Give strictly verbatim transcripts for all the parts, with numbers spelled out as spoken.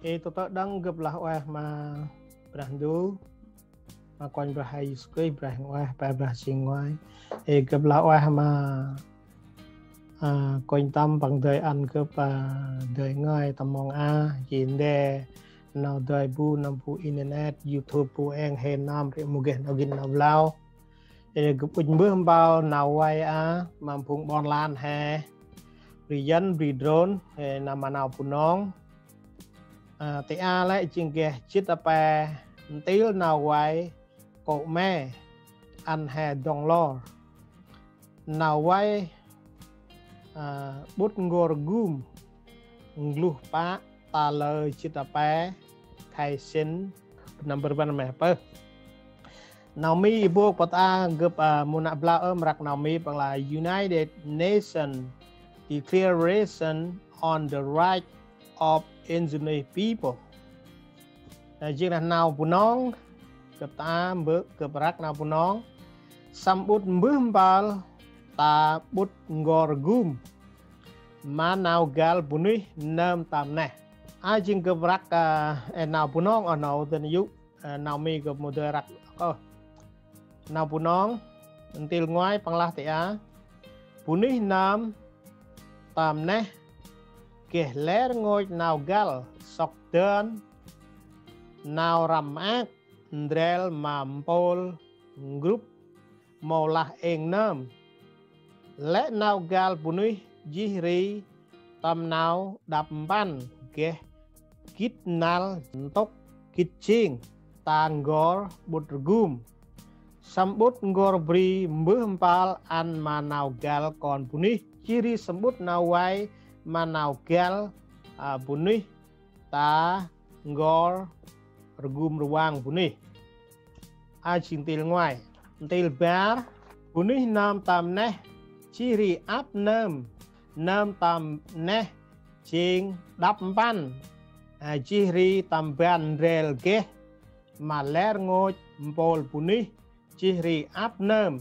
Ê, tơ tơ đăng gâp lah ueh ma Brah Ndu, ma Kôranh Brah Yêsu Krist, Brah Huêng Ueh, Păng Brah Jêng Nguai. Ê, gâp lah ueh ma, a, Kôranh Tâm Păng dơi ăn gâp, a, dơi ngơi tâm mong a, jêng đe nau dơi bu, nâm bu internet, YouTube bu êng hên nơm, ri mâu geh nau gĭt nau blau. Ê, gâp ŭch mbơh mpơl nau vay a, ma phung ƀon lan he, bri Yuăn, bri Drôn, he, nơm ma nau Bunong. A, ti a lĕ jêng geh jât a pe ntil nau vay kŏ me ăn he dŏng lor. Nau vay, a, bŭt n'gor gum, n'gluh pă, ta lơ jât a pe, khay sĭn, nâm bơr băn meh pơh. Nau Mi i bôk pơt a gâp, a, mâu nă blau ơm răk nau Mi păng lah United Nations Declaration on the Right of Indigenous People. A, jêng lah nau Bunong, gâp ta mbơh, gâp răk nau Bunong. Săm bŭt mbơh mpơl, ta bŭt n'gor gum ma nau găl bunuyh nơm tâm neh. A, jêng gâp răk, a, ê, nau Bunong, a, nau dăn yŭ, a, nau Mi gâp mâu dơi răk ôh. Nau Bunong, ntil nguai păng lah ti a: Bunuyh nơm tâm neh geh lĕ rngôch nau găl sŏk dơn nau răm maak ndrel ma mpôl n'grup mâu lah êng nơm. Lĕ nau găl bunuyh jêh ri tâm nau đăp mpăn geh gĭt năl ntŭk gĭt jêng ta n'gor bŭt rgum. Săm bŭt n'gor bri mbơh mpơl ăn ma nau găl kon bunuyh. Jêh ri săm bŭt nau vay ma nau găl, a, bunuyh ta n'gor rgum rvang bunuyh. A, jêng ntil nguai. Ntil bar: Bunuyh nơm tâm neh jêh ri ăp nơm, nơm tâm neh jêng đăp mpăn, a, jêh ri tâm ban ndrel geh ma lĕ rngôch mpôl bunuyh jêh ri ăp nơm,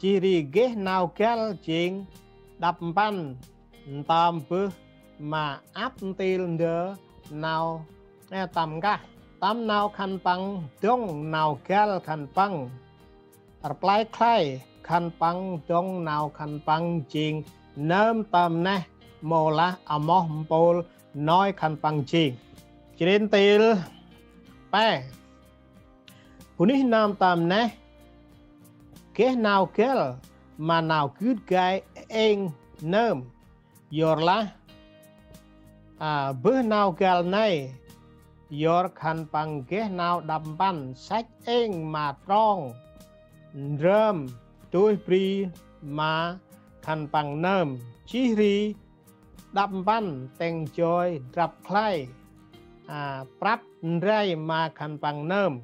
jêh ri geh nau găl jêng đăp mpăn ntơm bơh ma ăp ntil ndơ nau, ê, tâm nkah. Tâm nau khân păng dŏng nau găl khân păng, rplay khlay khân păng dŏng nau khân păng jêng nơm tâm neh mâu lah amoh mpôl nôi khân păng jêng. Jêh ri ntil pe: Bunuyh nơm tâm neh geh nau găl ma nau gưt gai êng nơm. Yorlah, a, bơh nau găl nây, yor khân păng geh nau đăp mpăn săch êng ma trong ndrơm dôih bri ma khân păng nơm, jêh ri đăp mpăn tĭng joi drăp khlay, a, prăp ndray ma khân păng nơm.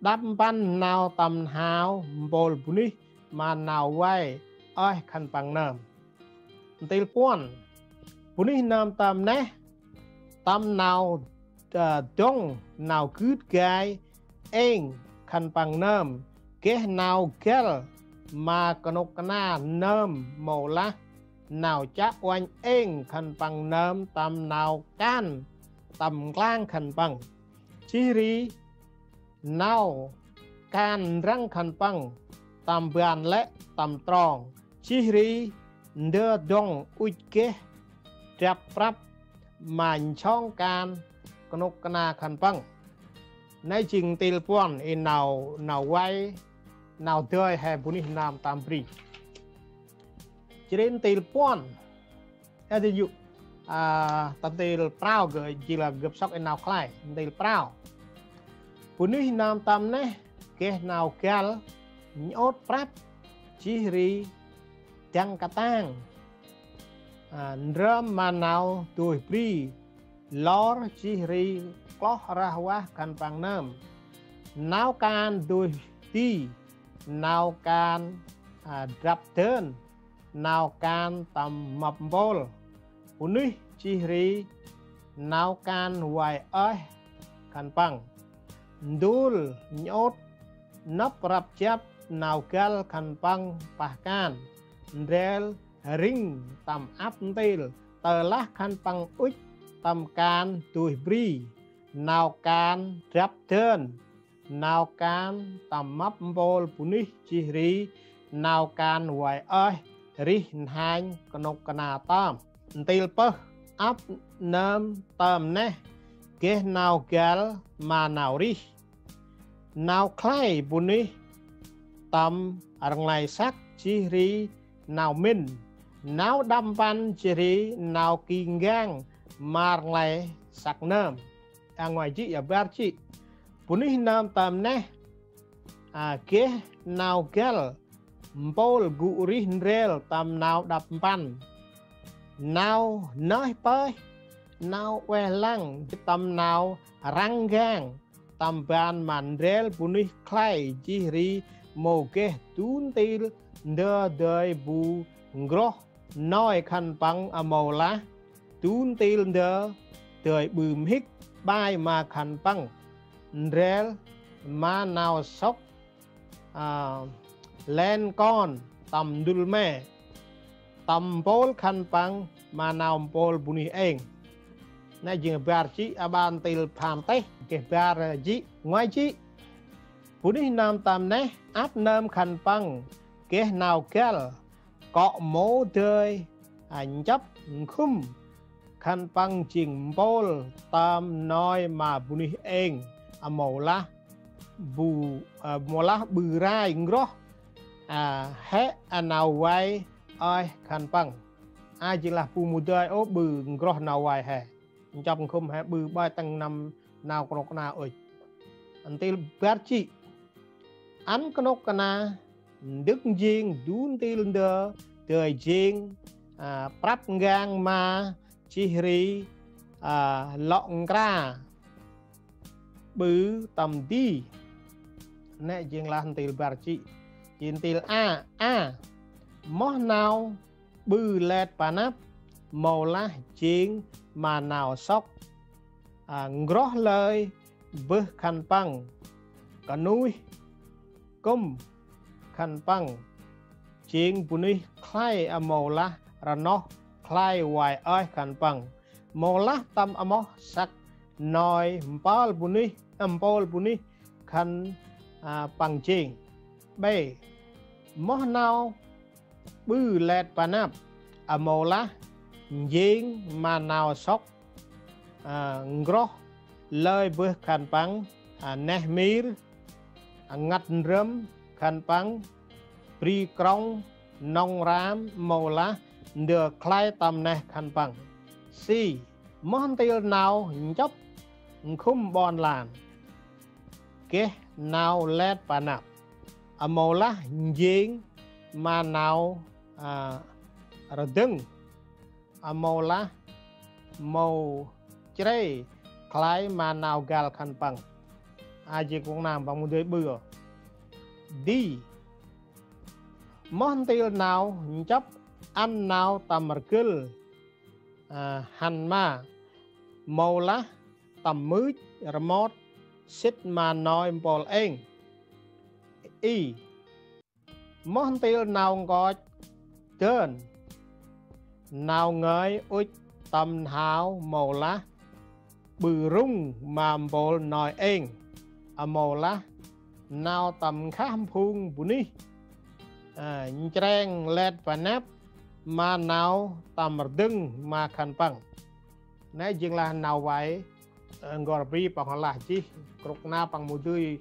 Đăp mpăn nau tâm n'hao mpôl bunuyh ma nau vay ơih khân păng nơm. Ntil puăn: Bunuyh nơm tâm neh tâm nau, a, dŏng nau gưt gai êng khân păng nơm, geh nau găl ma knŭk kna nơm mâu lah nau chiă uănh êng khân păng nơm tâm nau kan tâm nklang khân păng. Jêh ri nau kan ndrăng khân păng tâm ban lĕ tâm trong, jêh ri ndơ dŏng ŭch geh drăp prăp ma nsong kan knŭk kna khân păng. Nây jêng ntil puăn i nau, nau vay, nau dơi he bunuyh nơm tâm bri. Jêh ri ntil puăn, ê, dơi yŭ, a, tâm ntil prao gơ, jêng lah gâp sŏk i nau khlay, ntil prao. Bunuyh nơm tâm neh geh nau găl, njôt prăp, jêh ri dăng katang, a, ndrơm ma nau dôih bri lor jêh ri kloh rah vah khân păng nơm. Nau kan dôih di, nau kan, a, drăp dơn, nau kan tâm mâp mpôl bunuyh jêh ri nau kan vay ơih khân păng. Ndul njôt nâp răp jăp nau găl khân păng pah kan ndrel ring tâm ăp ntil, tơlah khân păng ŭch tâm kan dôih bri, nau kan drăp dơn, nau kan tâm mâp mpôl bunuyh jêh ri nau kan vay ơih rêh n'hanh knôk kna tơm. Ntil pơh, ăp nơm tơm neh geh nau găl ma nau rêh. Nau khlay bunuyh tâm rnglay săk jêh ri nau mĭn, nau đăp mpăn jêh ri nau ki ngang ma rnglay săk nơm. A, nguay jê̆, a, bar jê̆. Bunuyh nơm tơm neh, a, geh nau găl mpôl gŭ rêh ndrel tâm nau đăp mpăn, nau nơih pơih, nau ueh lăng, tâm nau răng gang, tâm ban ma ndrel bunuyh khlay jêh ri mâu geh du ntil ndơ dơi bu n'groh nôi khân păng, a, mâu lah du ntil ndơ dơi ƀư mhĭk ƀai ma khân păng. Ndrel ma nau sŏk, a, len kon tâm ndŭl me, tâm mpôl khân păng ma nau mpôl bunuyh êng. Nê jêng bar jê̆, a, ƀa ntil pham têh, geh bar jê̆, nguay jê̆. Bunuyh nơm tâm neh ăp nơm khân păng geh nau găl kŏ mâu dơi, a, nchâp nkhŭm khân păng jêng mpôl tơm nôi ma bunuyh êng, a, mâu lah bu, a, mâu lah ƀư rai n'groh, a, hĕ, a, nau vay ơih khân păng. A, jêng lah bu mâu dơi ôh ƀư n'groh nau vay he, nchâp nkhŭm he, ƀư ƀai tăng năm nau knôk kna ŭch. Ntil bar jê̆, ăn knôk kna ndâk njêng du ntil ndơ dơi jêng, a, prăp ngang ma jêh ri, a, lŏ nkra ƀư tâm di. Nê jêng lah ntil bar jê̆. Jêng ntil a, a, moh nau ƀư let pa năp, mâu lah jêng ma nau sŏk, a, n'groh lơi bơh khân păng, knuih kŭm khân păng, jêng bunuyh khlay, a, mâu lah rnoh khlay vay ơih khân păng, mâu lah tâm amoh săk nôi mpôl bunuyh, a, mpôl bunuyh khân, a, păng jêng. Bê, moh nau ƀư let pa năp, a, mâu lah njêng ma nau sŏk, a, n'groh lơi bơh khân păng, a, neh mir, a, ngăt ndrâm khân păng, bri krŏng nŏng ram, mâu lah ndơ khlay tâm neh khân păng. Si, moh ntil nau nchâp nkhŭm ƀon lan geh nau let pa năp, a, mâu lah njêng ma nau, a, rdâng, a, mâu lah mâu chrê khlay ma nau găl khân păng. A, jêng kŏng nơm păng mâu dơi ƀư. Di, moh ntil nau nchâp ăn nau tâm rgâl, a, hăn ma, mâu lah tâm mưch rmot sĭt ma nôi mpôl êng. I, moh ntil nau nkoch dơn, nau ngơi ŭch tâm n'hao mâu lah ƀư rŭng ma mpôl nôi êng, a, mâu lah nau tâm nkhah mphung bunuyh, a, nchreng let pa năp ma nau tâm rdâng ma khân păng. Nê jêng lah nau vay, ơ, n'gor bri păng lah jêh, krŭk na păng mâu dơi,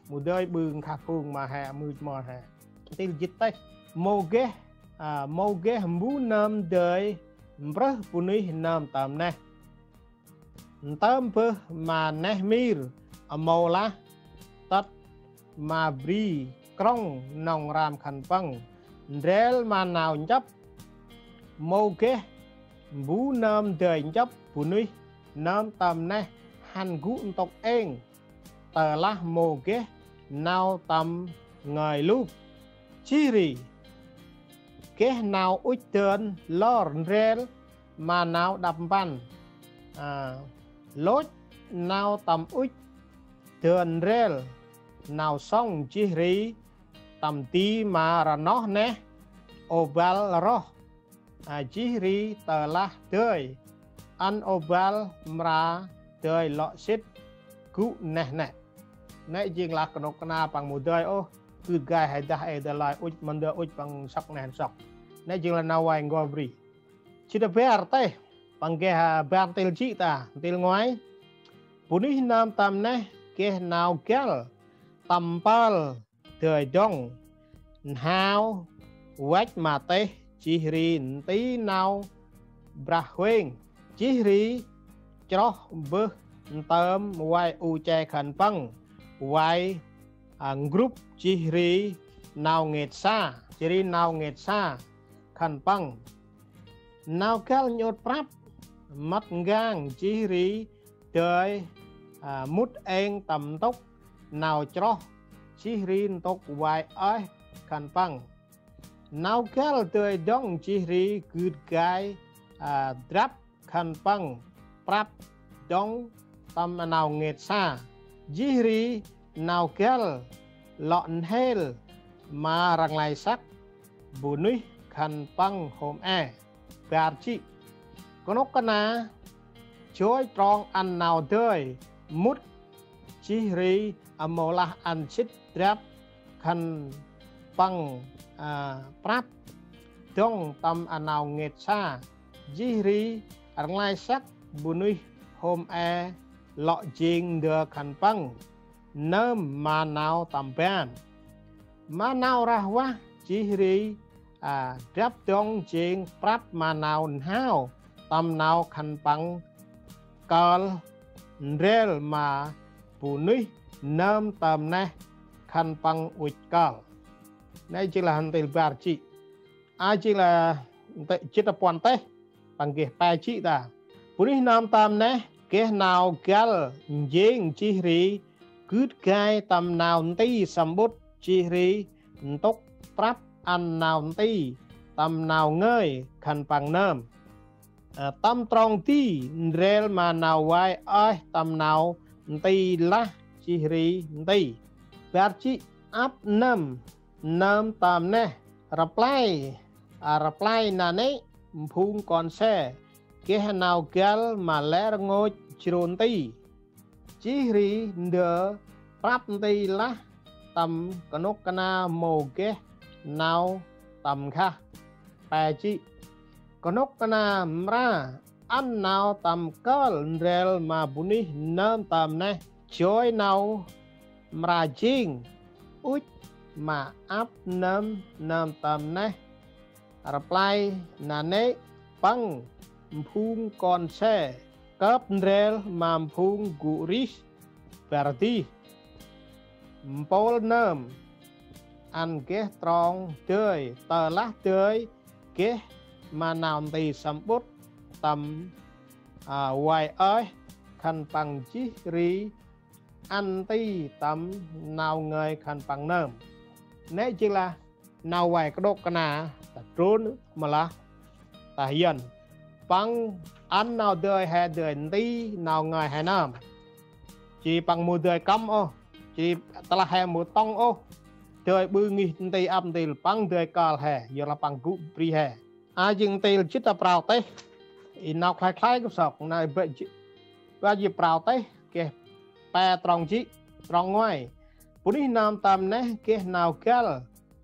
mâu dơi ƀư nkhah phung ma he, mưch mor he. Ntil jê̆t têh, mâu geh, a, mâu geh mbu nơm dơi mprơh bunuyh nơm tơm neh. Ntơm bơh ma neh mir, a, mâu lah tât ma bri krŏng nŏng ram khân păng, ndrel ma nau nchâp. Mâu geh mbu nơm dơi nchâp bunuyh nơm tơm neh hăn gŭ ntŭk êng, tơ lah mâu geh nau tâm ngơi lŭp. Jêh ri geh nau ŭch dơn lor ndrel ma nau đăp mpăn. A, lôch nau tâm ŭch dơn ndrel, nau sŏng jêh ri tâm di ma rnoh neh, ô băl roh. A, jêh ri tơ lah dơi ăn ôbăl mra dơi lŏ sĭt gŭ neh nĕ. Nĕ jêng lah knôk kna păng mâu dơi ôh gưt gai he dah ê dơi lơi ŭch, ma ndơ ŭch păng sŏk neh sŏk. Nĕ jêng lah nau vay n'gor bri. Jêh ri bar têh, păng geh, a, bar ntil jê̆ ta, ntil ngoai. Bunuyh nơm tâm neh geh nau găl tâm mpơl dơi dŏng, n'hao văch ma têh, jêh ri nti nau Brah Huêng, jêh ri chroh bơh ntơm vay u che khân păng, vay, a, n'grŭp, jêh ri nau ngêt sa, jêh ri nau ngêt sa khân păng. Nau găl ndjôt prăp, mât n'gang, jêh ri dơi, a, mŭt êng tâm ntŭk nau chroh, jêh ri ntŭk vay ơih khân păng. Nau găl dơi dŏng, jêh ri gưt gai, a, drăp khân păng prăp dŏng tâm nau ngêt sa, jêh ri nau găl lŏ n'hêl ma rnglay săk bunuyh khân păng hôm e. Bar jê̆, knôk kna joi trong ăn nau dơi mŭt, jêh ri mâu lah ăn sĭt drăp khân păng, a, prăp dŏng tâm nau ngêt sa, jêh ri rnglay săk bunuyh hôm e lŏ jêng ndơ khân păng nơm ma nau tâm ban. Ma nau rah vah, jêh ri, a, drăp dŏng jêng prăp ma nau n'hao tâm nau khân păng kơl ndrel ma bunuyh nơm tâm neh khân păng ŭch kơl. Nĕ jêng lah ntil bar jê̆. A jêng lah ntil jê̆t puăn têh, păng geh pe jê̆ ta. Bunuyh nơm tâm neh geh nau găl njêng, jêh ri gưt gai tâm nau nti samƀŭt, jêh ri ntŭk prăp ăn nau nti tâm nau ngơi khân păng nơm. A, tâm trong di ndrel ma nau vay ơih tâm nau nti lah, jêh ri nti. Bar jê̆, ăp nâm nơm tâm neh rplay, a, rplay nanê̆ mphung kon se geh nau găl ma lĕ rngôch jrô nti, jêh ri ndơ prăp nti lah tâm knôk kna mâu geh nau tâm nkhah. Pe jê̆, knôk kna mra ăn nau tâm kơl ndrel ma bunuyh nơm tâm neh joi nau mra jêng ŭch ma ăp nâm nơm tâm neh rplay nanê̆ păng mphung kon se kơp ndrel ma mphung gŭ rêh bar dih. Mpôl nơm ăn geh trong dơi, tơ lah dơi geh ma nau nti samƀŭt tâm, a, vay ơih khân păng, jêh ri ăn nti tâm nau ngơi khân păng nơm. Nĕ jêng lah nau vay knôk kna ta trŭn mâu lah ta yơn. Păng ăn nau dơi he dơi nti nau ngơi he nơm. Jêh păng mâu dơi kăm ôh, jêh tơlah he mâu tŏng ôh dơi ƀư ngih nti ăp ntil, păng dơi kơl he, yorlah păng gŭ bri he. A jêng ntil jê̆t ta prao têh. I nau khlay khlay gâp sŏk nau ba jê̆, ba jê̆ prao têh geh pe trong jê̆, trong ngoai. Bunuyh nơm tâm neh geh nau găl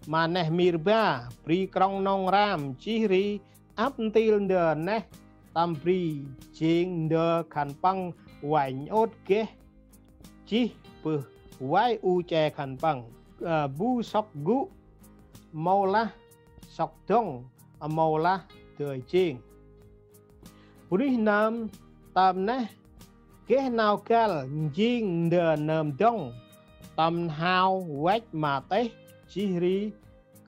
ma neh mir ba, bri krŏng nŏng ram, jêh ri ăp ntil ndơ neh tâm bri jêng ndơ khân păng vay ndjôt geh jêh bơh vay u che khân păng, ơ, bu sŏk gŭ mâu lah sŏk dŏng, mâu lah dơi jêng. Bunuyh nơm tâm neh geh nau găl njêng ndơ nơm dŏng tâm n'hao văch ma têh, jêh ri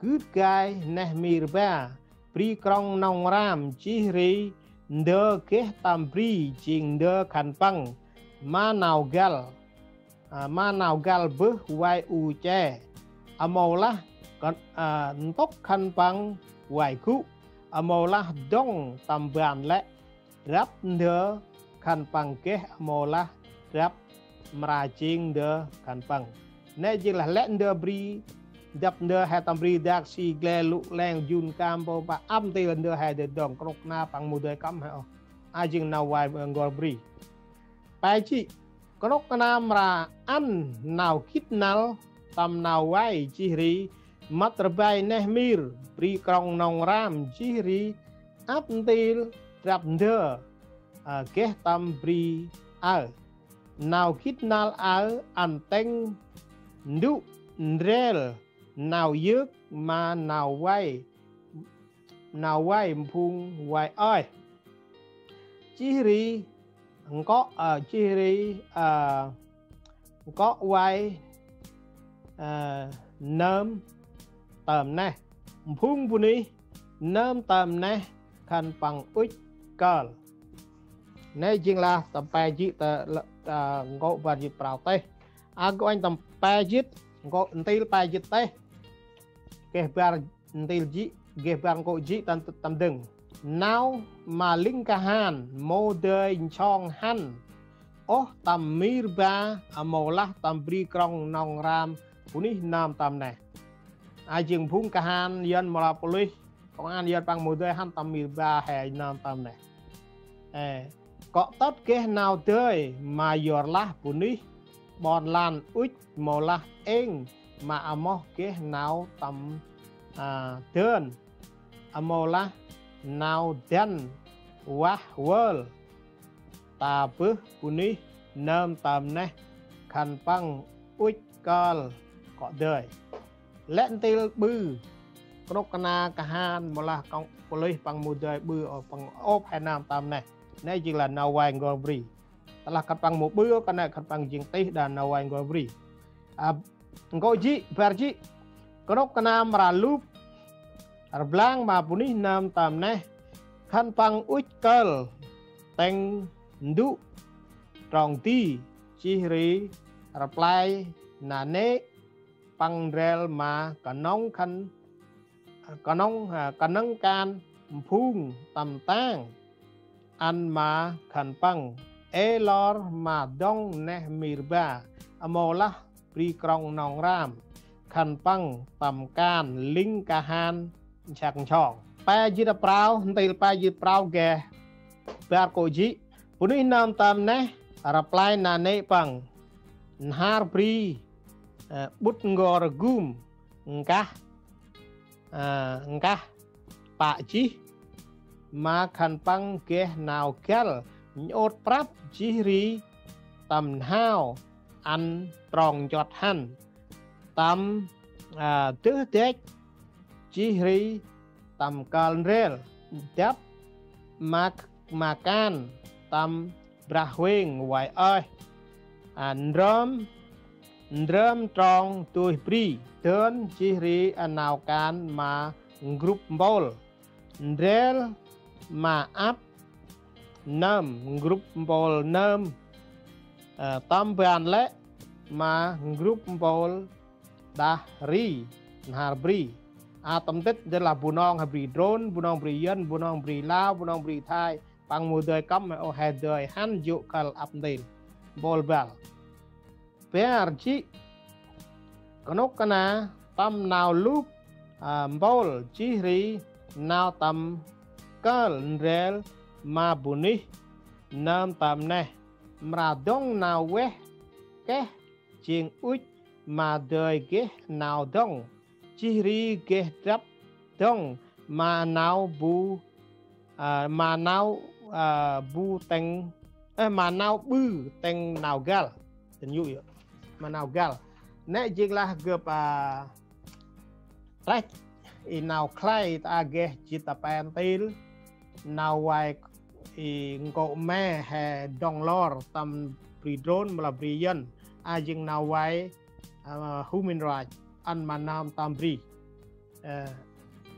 gưt gai neh mir ba, bri krŏng nŏng ram, jêh ri ndơ geh tâm bri jêng ndơ khân păng ma nau găl, a, ma nau găl bơh vay u che, a, mâu lah kăn-, a, ntŭk khân păng vay gŭ, a, mâu lah dŏng tâm ban lĕ drăp ndơ khân păng geh, a, mâu lah drăp mra jêng ndơ khân păng. Nĕ jêng lah lĕ ndơ bri, dăp ndơ he tâm bri dak si gle lŭ leng jun kam pô pă, ăp ntil ndơ he dơi dŏng, knôk kna păng mâu dơi kăm he ôh. A jêng nau vay n'gor bri. Pe jê̆, knôk kna mra ăn nau gĭt năl tâm nau vay jêh ri mât rbai neh mir bri krŏng nŏng ram jêh ri ăp ntil drăp ndơ, a, geh tâm bri aơ. Nau gĭt năl aơ ăn tĭng ndŭ ndrel nau yơk ma nau vay, nau vay mphung vay ơih. Jêh ri nkŏ, a, jêh ri, a, nkŏ vay, a, nơm tơm neh. Mphung bunuyh nơm tơm neh khân păng ŭch kơl. Nê jêng lah tâm pe jê̆ ta, ta nkô̆ bar jê̆t prao têh. A, nkô̆ uănh tâm pe jê̆t, nkô̆ ntil pe jê̆t têh. Geh bar ntil jê̆, geh bar nkô̆ jê̆ tâm, tâm dâng. Nau ma ling kahan mâu dơi nsong hăn ôh tâm mir ba, a, mâu lah tâm bri krŏng nŏng ram bunuyh nơm tơm neh. A jêng phung kahan Yuăn mâu lah police, công an Yuăn păng mâu dơi hăn tâm mir ba he nơm tơm neh. Ê, kŏ tât geh nau dơi ma yorlah bunuyh ƀon lan ŭch mâu lah êng ma amoh geh nau tâm, a, dơn, a, mâu lah nau dăn vah vơl. Ta bơh bunuyh nơm tơm neh khân păng ŭch kơl kŏ dơi. Lĕ ntil ƀư, knôk kna kahan mâu lah kŏng police păng mâu dơi ƀư ôh, păng ôp he nơm tơm neh. Nê jêng lah nau vay n'gor bri. Tơlah khân păng mâu ƀư ôh, kơt nê khân păng jêng tih đah nau vay n'gor bri. A, nkô̆ jê̆, bar jê̆. Knôk kna mra lup rblang ma bunuyh nơm tơm neh khân păng ŭch kơl tĭng ndŭ trong di jêh ri rplay nanê̆ păng ndrel ma knŏng khân, knŏng, a, knŏng kan mphung tâm tang ăn ma khân păng. Ê lor ma dŏng neh mir ba, a, mâu lah bri krŏng nŏng ram khân păng tâm kan ling kahan nsăk nsong. Pe jê̆t prao, ntil pe jê̆t prao geh bar nkô̆ jê̆. Bunuyh nơm tơm neh rplay nanê̆ păng: Nhar bri, ơ, ƀŭt n'gor gum nkah, ơ, nkah pă jêh ma khân păng geh nau găl, ndjôt prăp jêh ri tâm n'hao ăn trong nchot hăn, tâm, ơ, dơh dăch jêh ri tâm kơl ndrel, dăp ma, ma kan tâm brah huêng vay ơih. A, ndrơm, ndrơm trong dôih bri, dơn jêh ri, a, nau kan ma n'grup mpôl. Ndrel ma ăp nơm, n'grup mpôl nơm, ơ, tâm ban lĕ ma n'grup mpôl đah ri, nhar bri. A, tâm tĭt ndơ lah Bunong he bri Drôn, Bunong bri Yuăn, Bunong bri Lao, Bunong bri Thai, păng mâu dơi kăm, ơ, he dơi hăn jŏ kơl ăp ntil mpôl băl. Bar jê̆, knôk kna tâm nau lup, a, mpôl jêh ri nau tâm kơl ndrel ma bunuyh nơm tơm neh, mra dŏng nau veh keh jêng ŭch ma dơi geh nau dŏng, jêh ri geh drăp dŏng ma nau bu, a, ma nau, a, bu tĭng, ơ, ma nau ƀư tĭng nau găl. Tĭng yŭ yơh. Ma nau găl. Nê jêng lah gâp, a, trách i nau khlay ta geh jê̆t ta pe ntil. Nau vay i nkô̆ me he dŏng lor tâm bri Drôn mâu lah bri Yuăn. A jêng nau vay, a, human right, ăn ma nơm tơm bri. Ơ,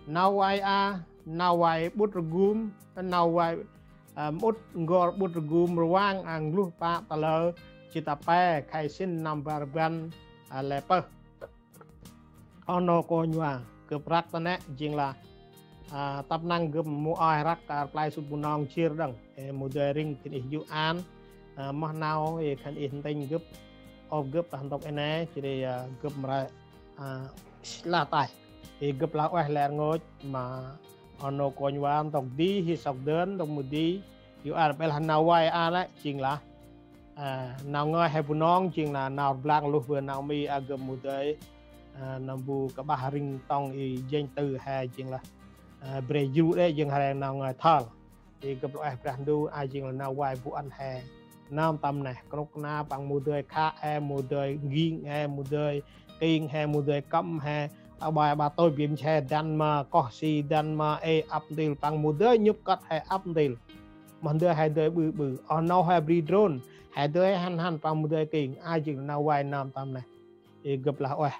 nau vay a, nau vay ƀŭt rgum, nau vay, a, mŭt n'gor ƀŭt rgum rvang a ngluh pă ta lơ jê̆t ta pe khay sĭn năm bar rbăn, a, lĕ pơh. Ơ nô kônh va, gâp răk ta nê jêng lah, a, tăp năng gâp mâu ơi răk, a, rplay sŭt Bunong jêr đŏng. Ê, mâu dơi ring khân ih yŭ an, a, moh nau, ê, khân ih ntĭnh gâp, ôp gâp ta ntŭk ê nê, jêh ri, a, gâp mra, a, lah tay. Ê, gâp lah ueh lĕ rngôch ma ơ nô kônh va ntŭk di, hi sŏk dơn, ntŭk mâu di, Yor a ƀiălah nau vay a lĕ jêng lah, a, nau ngơi he Bunong jêng lah nau rblang luh bơh nau Mi a gâp mâu dơi, a, nâm bu kƀah rĭng tŏng i jêng tơ he jêng lah, a, bre jru đê jêng he nau ngơi thal. I gâp lŏ ueh Brah Ndu a jêng lah nau vay bu ăn he nơm tơm neh, knŭk kna păng mâu dơi khă he, mâu dơi nging he, mâu dơi king he, mâu dơi kăm he, a bai ba tôi bim he dăn ma koh si dăn ma ê ăp ntil păng mâu dơi nhŭp kăt he ăp ntil. Mâu dơi he dơi ƀư ƀư. Ơ nau he bri drôn, he dơi hăn hăn păng mâu dơi king, a jêng lah nau vay nơm tơm neh. I gâp lah ueh.